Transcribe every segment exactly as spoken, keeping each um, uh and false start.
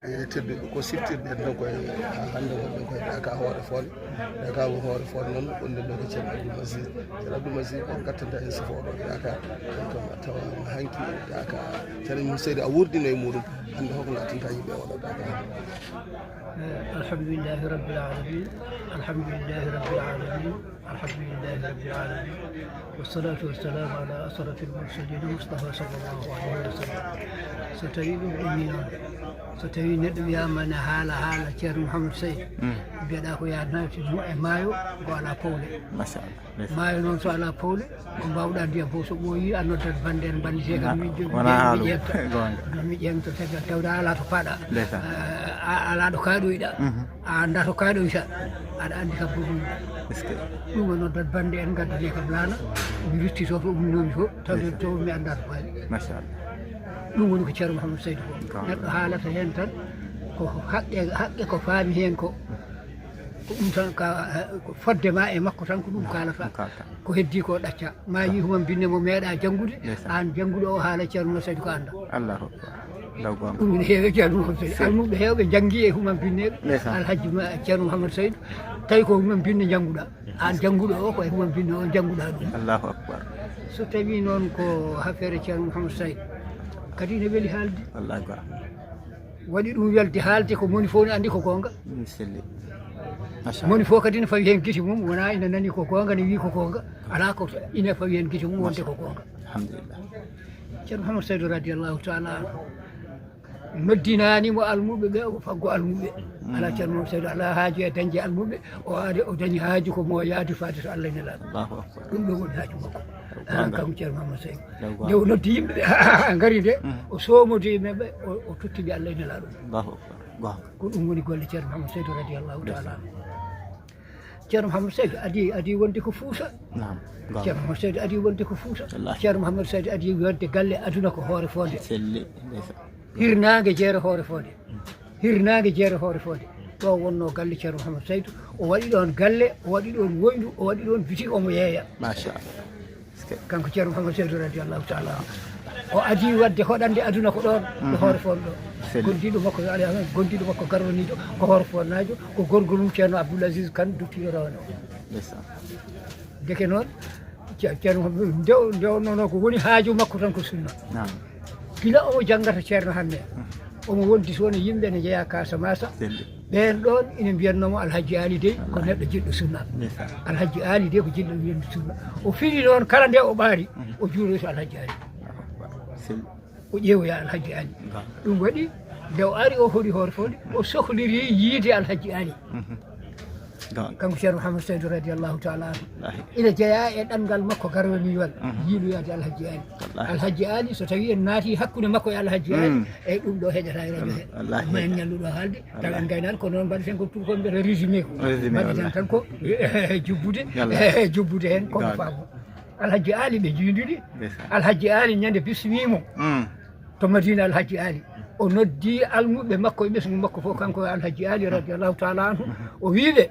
E tedduɓe, ko siftirɗen ɗo koye haa hannde wonɓe koye Daka hoore foole. Daka ko hoore foole noon, wonde ɗo ko Ceerno Abdoul Aziz. Ceerno Abdoul Aziz, on gattanta en sifo ɗo Daka, on kam a tawa hanki Daka. Ceerno Mum Seydi a wurdino e muɗum, hannde hoko gattanta yimɓe oɗo Daka? Eh, alhamdulillahi rabbil alamin. Alhamdulillahi rabbil alamin. Alhamdulillahi rabbil alamin. Wassalatu wassalamu ala ashrafil mursalin Mustafa sallallahu alaihi wasallam. So tawi ɗum ɗum ni noon, so tawi neɗɗo wiyama ne haala haala Ceerno Mouhamadou Seydi, mbiyeɗa ko ya naati mo e maayo, ko ala powle. Machallah. Maayo noon so ala powle, ko mbawɗa ndiyam fof, so ɓooyi a noddat bande en, bandite kam, min jogi wona mi haalu ƴeewta. Gonga. Ɗum mi ƴeewta, tawi tawde a ala to paɗa. Ndeysan. A, a ala ɗo kaɗoyɗa. A annda to kaɗoyta, aɗa anndi kam ko ɗum. Est-ce que ɗum o noddat bande en, ngaddane kam laana, mi ruttito to umminoomi to, tawde to mi annda to paɗi. Machallah. Ɗum woni ko Ceerno Mouhamadou Seydi ko. Neɗɗo haalata heen tan, ko haqqe, haqqe ko faami heen ko. Ko ɗum tan ka, ko fodde ma e makko tan ko ɗum kaalata. Ɗum kaalata. Ko heddi ko ɗacca. Ma yi human binne mo meeɗa janngude, ndeysan, aan jannguɗo o haala Ceerno Mouhamadou Seydi ko annda. Allahu akbar. Law gonga. Ɗum ene heewe Ceerno Mouhamadou Seydi. Sey. Almuɓe heewɓe janngi e human binneɓe. Ndeysan. Alhaji ma-, Ceerno Mouhamadou Seydi, tawi ko human binne jannguɗa. Aan jannguɗo o ko e human binne o jannguɗa ɗum. Allahu akbar. So tawi noon ko affaire Ceerno Mouhamadou Seydi, kadi ne weli haalde. Wallahi ko. Waɗi ɗum welde haalde ko moni fof ne anndi ko goonga. Ɗum selli. Machallah. Moni fof kadi ne fawi heen gite mum, wona ina nani ko goonga, ne wii ko goonga. Alaa ko ina fawi heen gite mum wonde ko goonga. Alhamdulillah. Ceerno Mouhamadou Seydi radiyallahu taala anhu noddinaani mo almuɓe ɓe, o faggo almuɓe. Alaa Ceerno Mouhamadou Seydi alaa haaju e dañde almuɓe, o ari o dañi haaju ko mo yaadi faade to Allah e Nelaaɗo. Allahu akbar. Ɗum ɗo woni haaju makko. Allahu akbar. Kanko Ceerno Mouhamadou Seydi. Nde o noddi yimɓe ɓe, haa ngari nde, o soomodi yimɓe ɓe, o, o totti ɓe Allah e Nelaaɗo. Allahu akbar. Goonga. Ko ɗum woni golle Ceerno Mouhamadou Seydi radiyallahu taala anhu. Ceerno Mouhamadou Seydi adi, adi wonde ko Fuuta. Naam. Goonga. Ceerno Mouhamadou Seydi adi wonde ko Fuuta. Wallahi. Ceerno Mouhamadou Seydi adi wonde galle aduna ko hoore foonde. Selli, ndeysan. Hirnaange jeere hoore foonde. Hirnaange jeere hoore foonde. Ɗo wonno galle Ceerno Mouhamadou Seydi. O waɗi ɗoon galle, o waɗi ɗoon woyndu, o waɗi ɗoon bitik, omo yeeya. Machallah. Kanko Ceerno Mouhamadou Seydi radiyallahu taala anhu. O adi waɗde hoɗande aduna ko ɗoon, ɗo hoore foonde ɗo. Selli. Gondiiɗo makko yo Allah yarham, gondiiɗo makko garwaniiɗo ko hoore foonnaajo, ko gorgol mum Ceerno Abdoul Aziz Kane, duttiiɗo rawane o. Ndeysan. Ndeke noon, Ce-, Ceerno Mouhamadou, nde o, nde o noon ko woni haaju makko tan ko sunna. Naam. Gila omo janngata Ceerno Hammee, omo wondi toon e yimɓe ne njeyaa Kasamasa. Selli. Ɓeen ɗoon ina mbiyatnoo mo Alhaji Aali dey ko neɗɗo jiɗɗo sunna. Ndeysan. Alhaji Aali dey ko jiɗɗo wiyande sunna. O fini noon kala nde o ɓaari, o juuroyta Alhaji Aali. Selli. O ƴeewoya Alhaji Aali. Goonga. Ɗum waɗi nde o ari o hoɗi hoore foonde, o sohliri yiide Alhaji Aali. Mhm. Goonga. Kanko Ceerno Mouhamadou Seydi radiyallahu taala anhu. Wallahi. Ina jeyaa e ɗanngal makko garwaniwal, yiiloyaade Alhaji Aali. Wallahi. Alhaji Aali, so tawi en naati hakkunde makko e Alhaji Aali, eyyi, ɗum ɗo heƴata e radio he. Wallahi. Ma en ñallu ɗo haalde, tawa en ngaynaani, ko noon mbaɗeten ko, turkon mbiyata résumé ko. Résumé, mbaɗeten wallahi. Tan ko, jubbude, wallahi, jubbude heen, kono faamo. Alhaji Aali ɓe njiididi. Ndeysan. Alhaji Aali ñande bismiimo. Mm. To Madina Alhaji Aali. O noddi almuɓɓe makko e ɓesngu makko fof, kanko e Alhaji Aali radiyallahu taala anhu. O wii ɓe,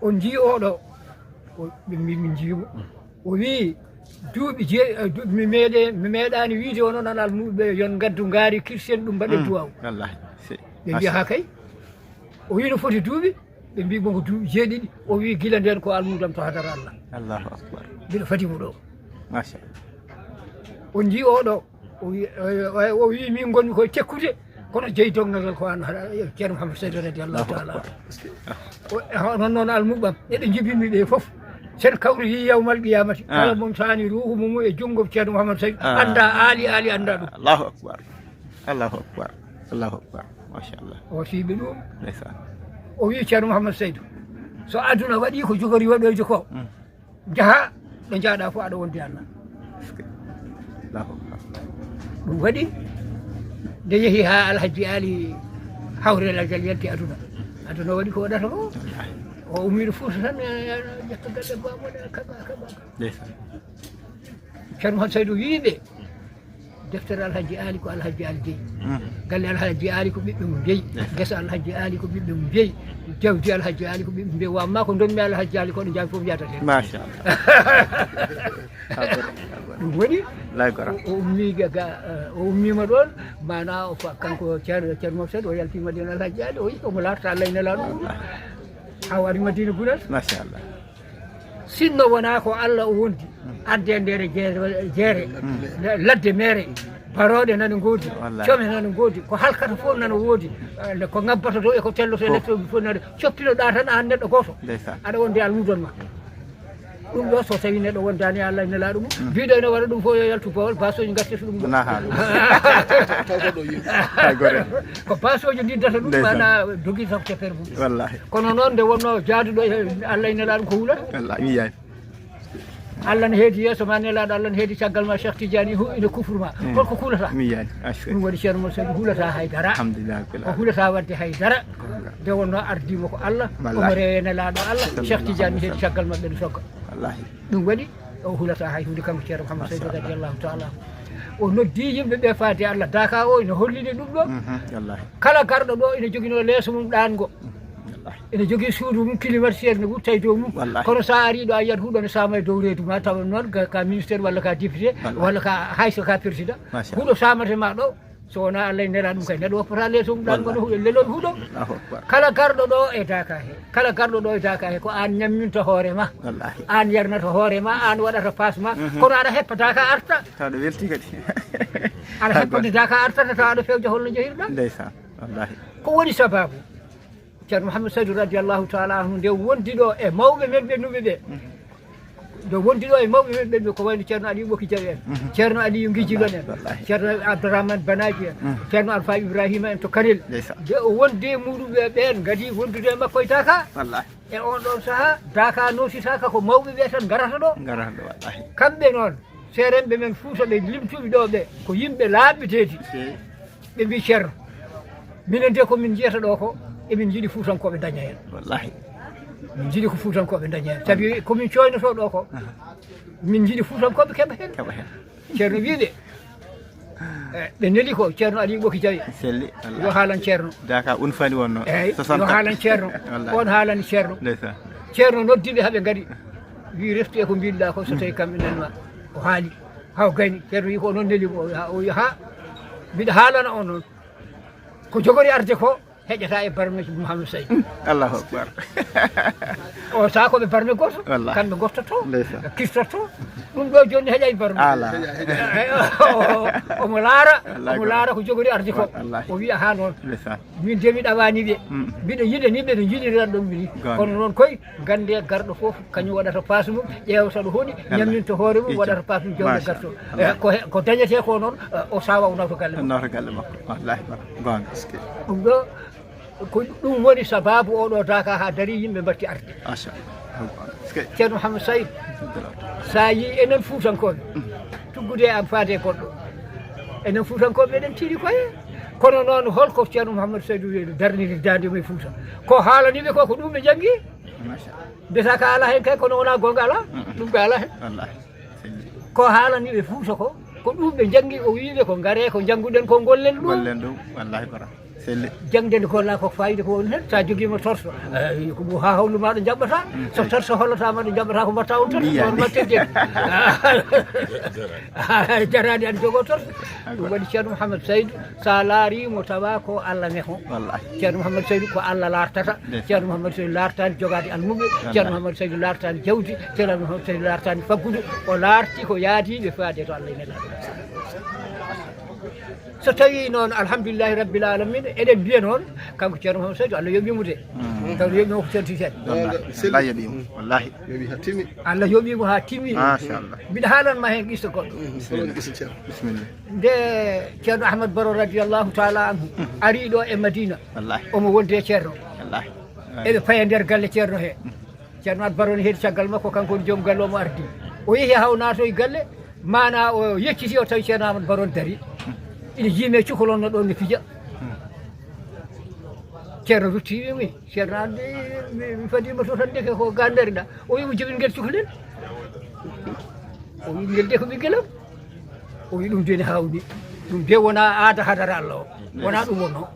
on njii oɗo? O, ɓe mbi, min njii mo. O wii, duuɓi jee-, eh, du-, mi meeɗe, mi meeɗaani wiide onon almuɓe ɓe, yon ngaddu ngaari kirsen ɗum mbaɗen duwaaw. Wallahi. Ɓe mbiya, haa kay. O wii, no foti duuɓi? Ɓe mbii mo ko duuɓi jeeɗiɗi. O wii, gila ndeen ko almuudam to hadara Allah. Allahu akbar. Mbiɗa fadi mo ɗo. Machallah. O njii oɗo. O wii, o, o, o wii, min ngonmi koye tekkude, kono jeyi dognagal ko an haɗa, Ceerno Mouhamadou Seydi radiyallahu taala anhu. O, e hono noon almuɓɓam, eɗe njibinmi ɓe fof. Sen kawri yawmal qiyamati, kala mum saani ruuhu mum e junngo Ceerno Mouhamadou Seydi, annda Aali, Aali annda ɗum. Allahu akbar. Allahu akbar. Allahu akbar. Machallah. O siiɓi ɗum. Ndeysan. O wii, Ceerno Mouhamadou Seydi, so aduna waɗi ko jogori waɗoyde ko, njaha ɗo njaaɗa fof aɗa wondi Allah. Allahu akbar. Ɗum waɗi nde yehi haa Alhaji Aali hawre lajal yalti aduna. Aduna waɗi ko waɗata ko. O ummiiɗo Fuuta tan, e, e, ƴetta galle baamoɗe, kaɓa, kaɓa, kaɓa. Ndeysan. Ceerno Mouhamadou Seydi wii ɓe, Deftere Alhaji Ali ko Alhaji Ali jeyi. Galle Alhaji Ali ko ɓiɓɓe mum jeyi. Gesa Alhaji Ali ko ɓiɓɓe mum jeyi. Jawdi Alhaji Ali ko ɓiɓɓe mum jeyi. Wa amma ko ndonmi Alhaji Ali ko ɗo jaabi fof yiyata heen. Machallah. Ɗum woni o ummi ga o ummima ɗoon mana o fa kanko ceerno ceerno mofsed o yalti madina Alhaji Ali o yi omo larta Allah ina laɗum. Haw ari madina gunas. Machallah. Sinno wona ko Allah o wondi adde ndere jeere ladde mere. Barooɗe nana ngoodi. Come nana ngoodi ko halkata fof nana woodi. Ko ngabbata dow e ko telloto e lettoɓe fof nana coppinoɗa tan an neɗɗo gooto. Aɗa wondi almudon ma. Ɗum ɗo so tawi neɗɗo wondani Allah e nelaɗo mum mbiɗo ene waɗa ɗum fof yo yaltu bowol basoji gartirta ɗum ɗo. Ko basoji ndiddata ɗum mana dogi safte perbu. Kono noon nde wonno jaaduɗo e Allah e nelaɗo ko wulata. Allah ne heedi yeeso ma nelaɗo Allah ne heedi caggal ma Cheikh Tidiane hu ina kufru ma holko kulata? Ɗum waɗi ceerno mon saɗi hulata haydara. O hulata wadde haydara. Nde wonno ardimo ko Allah omo rewe nelaɗo Allah Cheikh Tidiane heedi caggal maɓɓe no sogga. Ɗum waɗi o hulata hay hunde kanko ceerno Mouhammad Saydou radiallahu taala. O noddi yimɓe ɓe faade Allah daka o ina hollini ɗum ɗo. Kala garɗo ɗo ina jogino leeso mum ɗango. Ene jogii suudu mum climatiseur ne wutta e dow mum. Kono so a arii ɗo a yiyat huɗo ne saama e dow reedu ma tawa noon ka ministére walla ka député walla ka hayso ka président. Huɗo saamate ma ɗo so wona Allah e nela ɗum kay neɗɗo woppata leeso mum ɗan gono huɗo lelol huɗo. Kala garɗo ɗo e daka he kala garɗo ɗo e daka he ko an ñamminta hoore ma. An yarnata hoore ma an waɗata passe ma. Kono aɗa heppa daka arta. Tawa ɗo welti kadi. Aɗa heppa nde daka artata tawa aɗa fewja holno jehirɗa. Ndeysan. Wallahi. Ko woni sababu? Ceerno Mouhammad Saydou radiallahu taala anhu nde wondi ɗo e mawɓe men ɓennuɓe ɓe. Nde wondi ɗo e mawɓe men ɓennuɓe ko wayno ceerno Aliou Ɓoki Jawi en, ceerno Aliou Guijigan en, ceerno Abdourahmane Banaji en, ceerno Alpha Ibrahima en to Kanel. Nde o wondi e muɗumɓe ɓen gadi wondude e makko e Daka. E on ɗon saha Daka notitaka ko mawɓe ɓe tan garata ɗo. Kamɓe noon seerenɓe men Fuuta ɓe limtuɓe ɗo ɓe ko yimɓe laaɓeteedi. Ɓe mbi ceerno minen de ko min jiyata ɗo ko emin jiɗi fuutankooɓe daña heen. Wallahi. Min jiɗi ko fuutankooɓe daña heen sabi komin coynoto ɗo ko min jiɗi fuutankooɓe keɓa heen. Ceerno wiɓe ɓe neli ko ceerno Aliou Ɓoki Jawi. Selli. Yo haalan ceerno. Daka un fani wonno. Eyyi yo haalan ceerno. On haalani ceerno. Ceerno noddiɓe haɓe ngari wi reftu e ko mbiɗɗa ko so tawi kamɓe nanma. O haali haw gayni ceerno wi ko onon neli mo o yaha mbiɗa haalana on noon ko jogori arde ko heƴata e barmeji Mouhamed Saydou. Allahu akbar. O saha koɓe barme goto kamɓe gottoto. Kirtoto. Ɗum ɗo joni heƴa e barme. Omo laara omo laara ko jogori arde ko. O wiya ha noon min de mi ɗawani ɓe mbiɗa yiɗani ɓe no jiɗiriran ɗum mini kono noon koye gande garɗo foof kañum waɗata passe mum ƴeewta ɗo hoɗi ñamminta hoore mum waɗata passe mum jawde garto. Ko dañete ko noon o sawa o nawta galle makko. Nawta galle makko wallahi bara gonga. Ɗum ɗo ko ɗum woni sababu oɗo daka ha dari yimɓe mbatti arde. Ceerno Mouhammad Saydou sa yi enen fuutankooɓe tuggude am faade goɗɗo enen fuutankooɓe eɗen tiiɗi koye. Kono noon holko ceerno Mouhammad Saydou darniri dande mum e fuuta ko haalaniɓe ko ko ɗum ɓe janngi. Mbiyata ka ala heen kay kono wona goonga ala. Ɗum kay ala heen. Ko haalaniɓe fuuta ko ko ɗum ɓe janngi o wiiɓe ko ngare ko jannguɗen ko gollen ɗum. Gollen ɗum wallahi bara. Jangde nde golla ko fayida ko woni hen sa joguima torso ko ha hawlu maɗo jaɓɓata. So torso hollata maɗo jaɓɓata ko mbatta on tan on mbatte jeggi. Jarani aɗa jogo torso. Ɗum waɗi ceerno Mouhammad Saydou sa laarimo tawa ko Allah neho. Ceerno Mouhammad Saydou ko Allah lartata. Ceerno Mouhammad Saydou lartani jogade almuɓe. Ceerno Mouhammad Saydou lartani jawdi. Ceerno Mouhammad Saydou lartani faggudu. O larti ko yaadiɓe faade to Allah e nelaɗo. So tawi noon alhamdulillahi rabbil alamina eɗen mbiya noon kanko ceerno Mouhamed Saydou Allah yoɓimo de. Taw yoɓimo ko ceerno Tijani. Allah yoɓimo wallahi. Yoɓi ha timmi. Allah yoɓimo ha timmi. Machallah. Mbiɗa haalanma hen qissa goɗɗo. Bisimilla. Nde ceerno Ahmad Baro radiallahu taala anhu ari ɗo e Madina. Omo wondi e ceerno. Eɓe paya nder galle ceerno he. Ceerno Ahmad Baro ne heedi caggal makko kanko woni joom galle omo ardi o yeehi haw naatoy galle. Mana o yecciti o tawi ceerno Ahmad Baro ne dari ina jiime cukalon no ɗon no fija. Ceerno rutti wimi ceerno ande mi fadima to tan ndeke ko ga dariɗa o wimo jibin ngel cukalel. O wi ngel de ko ɓiggelam. O wi ɗum de ne hawni. Ɗum de wona aada hadara Allah o. Wona ɗum wonno.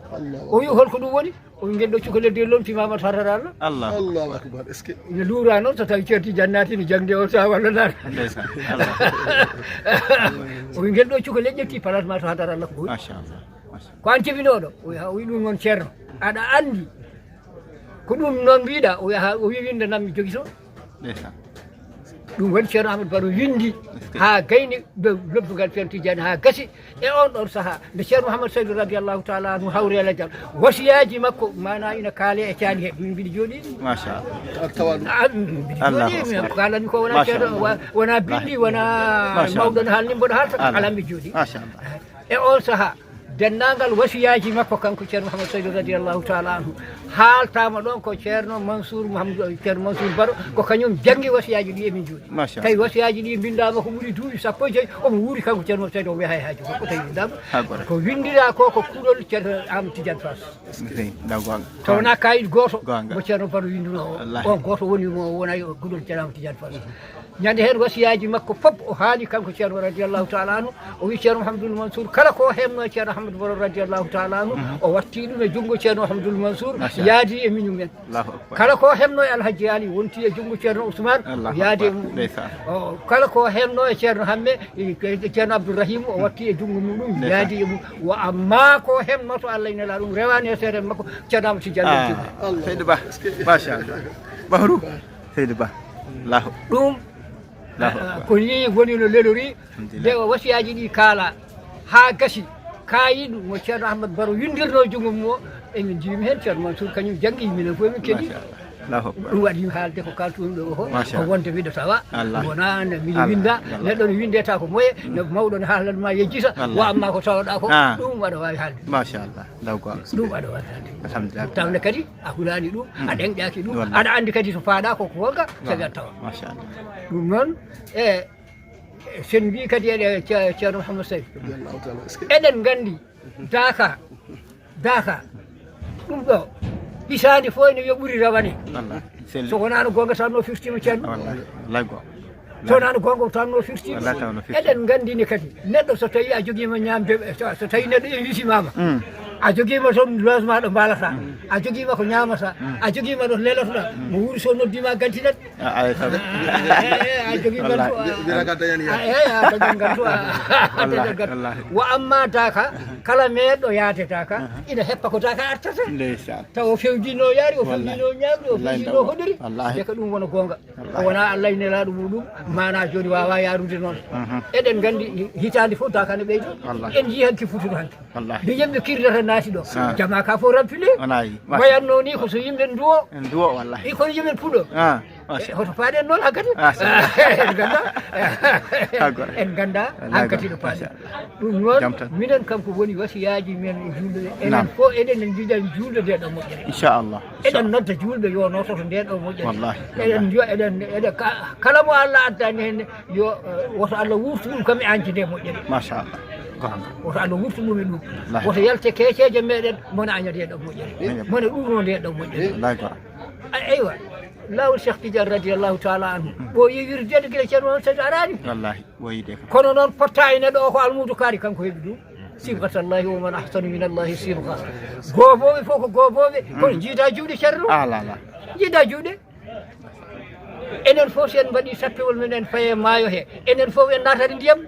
O wi hol ko ɗum woni? O wi ngel ɗo cukalel de lontimaama to hadara Allah. Allah. Allahu akbar. Est-ce que Ne luura noon so tawi ceerti jannati ne jangde o sa walla nar. Ndeysaan. Allah. O wi ngel ɗo cukalel ƴetti place ma to hadara Allah ko woni. Machallah. Machallah. Ko an jibinooɗo? O wi ha o wi ɗum noon ceerno. Aɗa anndi ko ɗum noon mbiɗa? O wi ha o wi winde nam mi jogi toon. Ndeysaan. Ɗum waɗi ceerno Amadou Baro windi ha gayni lobbugal ceerno Tidiane ha gasi. E on ɗon saha nde ceerno Mouhamadou Saydou radiallahu taala anhu hawri e lajal, wasiyaaji makko mana ina kaale e caali he ɗum mbiɗa jooɗi. Machallah. Ah, mbiɗa Allah jooɗi akbar. Mi kaalani ko wona Machallah. Ceerno wa- wona bindi wona Machallah. Mawɗo ne haalni mboɗo haalta Allah. Ala mbiɗa jooɗi. Machallah. E on saha denndaangal wasiyaaji makko kanko ceerno Mouhamadou Saydou radiallahu taala anhu haaltama ɗon ko ceerno Mansour Mouhamadou ceerno Mansour Baro ko kañum janngi wasiyaaji ɗi emin jooɗi. Machallah. Tawi wasiyaaji ɗi mbinndama ko ɓuri duuɓi sappo e joyi omo wuuri kanko ceerno Saydou omo yaha e haaji makko tawi mbinndama. Ha goɗɗo. Ko winndira ko ko kuɗol ceerno Amadou Tidiane Fass. Ndeysaan. Daw goonga. Taw wona kayit gooto Goonga. Mo ceerno Baro winndunoo o. Wallaahi. On gooto woni mo wona e kuɗol ceerno Amadou Tidiane Fass. Ñande heen wasiyaaji makko fof o haali kanko ceerno radiallahu taala anhu. O wi ceerno Mouhamadoul Mansour kala ko heɓno e ceerno Ahmadou Baro radiallahu taala anhu o watti ɗum e junngo ceerno Mouhamadoul Mansour. Yaadi e miñum en. Kala ko heɓno e Alhajji Ali wonti e junngo ceerno Ousmane. Yaadi e mum. Kala ko heɓno e ceerno Hamme, ceerno Abdourahim o watti e junngo muɗum. Yaadi e mum. Wa amma ko heɓno to Allah ina la ɗum rewani e seeɗen makko ceerno Amadou Tidiane. Seydi Ba. Machallah. Bahru. Seydi Ba. Allahu. Ɗum ko ni woni no lelori. Nde o wasiyaaji ɗi kaala haa gasi kayit mo ceerno Ahmad Baro windirno junngo mum o. Emin njiimi heen ceerno Mansour kañum janngi minen fof min keɗi. Ɗum waɗi haalde ko kaltumi ɗo o ko wonde miɗo tawa wona miɗo winda. Neɗɗo no windeta ko moye no mawɗo no haalnanma yejjita. Wa amma ko tawoɗa ko ɗum waɗa wawi haalde. Machallah. Daw goonga. Ɗum aɗa wawi haalde. Alhamdulillah. Tawde kadi a hulani ɗum a ɗeŋƴaki ɗum aɗa andi kadi so faaɗa koko wonka sabi a tawa. Machallah. Ɗum noon e sen mbi kadi eɗe ceerno Mouhammad Sayd eɗen gandi daka daka ɗum ɗo hisande fof ene wiya ɓuuri rawane. So wonano gonga tanno firtima ceerno. Laggo. So wonano gonga tanno firtima. Eɗen gandini kadi neɗɗo so tawi a joguima ñamde so tawi neɗɗo invitimama a joguima toon logement ɗo mbalata a joguima ko ñamata a joguima ɗo lelatoɗa mo wuuri so noddima gantiɗat. Alay sago. A jogi gantu a dañan gantu a dañan gantu. Wa amma daka kala meɗɗo yaade daka ina heppa ko daka artata. Taw o fewjino yaari o fewjino ñaamri o fewjino hoɗori. Eka ɗum wona goonga. O wona Allah e nelaɗo muɗum mana joni wawa yarude noon. Eɗen gandi hitande fof daka ne ɓeydo. En jii hanki futuɗo hanki. Nde yimɓe kirdata naati ɗo jama ka fof rampile. Wayanno ni ko so yimɓe duwo. Duwo wallahi. Iko yimɓe puɗo. Hoto paaɗen noon hankadi. En ganda en ganda hankadi ɗo paaɗe. Ɗum noon minen kam ko woni wasiyaji men e julɓe enen fof eɗen en jiiɗan julde nde ɗo moƴƴere. Inchallah. Eɗen nodda julɓe yo nototo nde ɗo moƴƴere. Eɗen mbiya eɗen eɗen kala mo Allah addani henne yo woto Allah wurtu ɗum kam e añde nde moƴƴere. Machallah. Woto Allah wurtu ɗum e ɗum. Woto yalte keeceje meɗen mona aña nde ɗo moƴƴere mona ɗuno nde ɗo moƴƴere. Eywa lawol Cheikh Tidiane radiallahu taala anhu ɓo yewirde de gila ceerno on sadi arani. Wallahi. Woyide kam. Kono noon potta e neɗɗo o ko almudu kaari kanko heɓi ɗum. Sibgatallahi wa man ahsanu min allahi sibga. Goboɓe fof ko goboɓe kono jiida juuɗe ceerno. Alala. Jiida juuɗe. Enen fof si en mbaɗi sappewol men en faye maayo he enen fof en naatani ndiyam.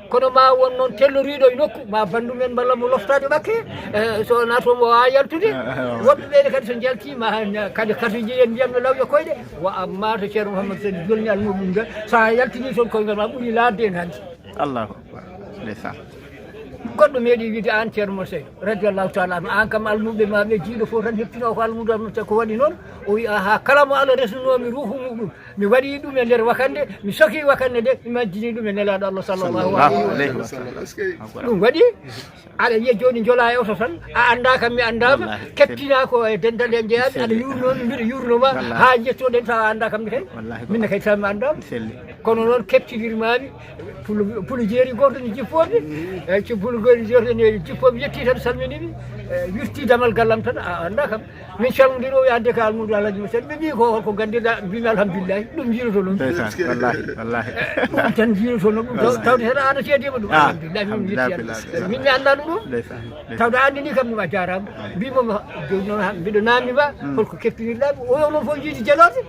Kono ma won noon telloriɗo e nokku ma bandum en mballa mo loftaade ɓakke. So nato mo wawa yaltude. Woɓɓe ɓeyde kadi so jalti ma kadi katuji en ndiyam no lawƴa koyɗe. Wa amma to ceerno Mouhammad Sadi jolni almuɓe mum ga sa yaltini toon koyngal ma ɓuuri laadde en hanti. Allahu akbar. Ndeysaan. Goɗɗo meeɗi wiide an ceerno Mouhammad Sadi radiallahu taala anu an kam almuɓe ma ɓe jiiɗo fof tan heptino ko almudo am ko waɗi noon. O wi aha kala mo Allah resnunomi ruuhu muɗum mi waɗi ɗum e nder wakande mi soki wakande nde mi majjini ɗum e nelaɗo Allah sallallahu alayhi wa sallam. Ɗum waɗi aɗa wiya joni jola e oto tan a anda kam mi andama keptina ko e dendal e jeeyaɓe aɗa yurnomi mbiɗa yurnoma ha jettoɗen tawa anda kam mi kay minne kay taw mi andama. Kono noon keptidirmami pulo jeeri goto ne jippoɓe. Eyyi pulo goto jeeri ne jippoɓe yetti tan salminimi. Wirti damal gallam tan a annda kam. Min calmodiri o yahde ka almudu alaji mo sen ɓe mbi ko holko gandirɗa mbimi alhamdulillahi. Ɗum jiroto noon. Ndeysaan, wallahi, wallahi. Ɗum tan jiroto noon ɗum taw- tawde tan aɗa seedima ɗum. Ah, alhamdulillahi min yetti alhamdulillah. Min mi annda ɗum ɗum. Ndeysaan, ndeysaan. Tawde anndi ni kam ɗum a jarama. Mbimomi joni noon mbiɗo namnima holko keptinirɗami o yo noon fof jiidi jelote.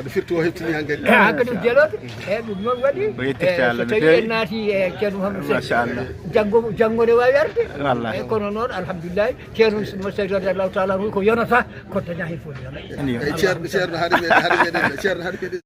Aɗa firti o heɓtini hankadi. Hankadi jelote. E ɗum noon waɗi. O yettirta Allah so tawi en naati e ceerno Mouhamadou Seck, machallah, janngo janngo ne wawi arde. Wallahi. E kono noon alhamdulillahi ceerno Mouhamadou Seck radiallahu taala anhu ko yonata ko daña hen fof yona. Eyi ceerno ceerno haɗa meɗen haɗa meɗen ceerno haɗa meɗen.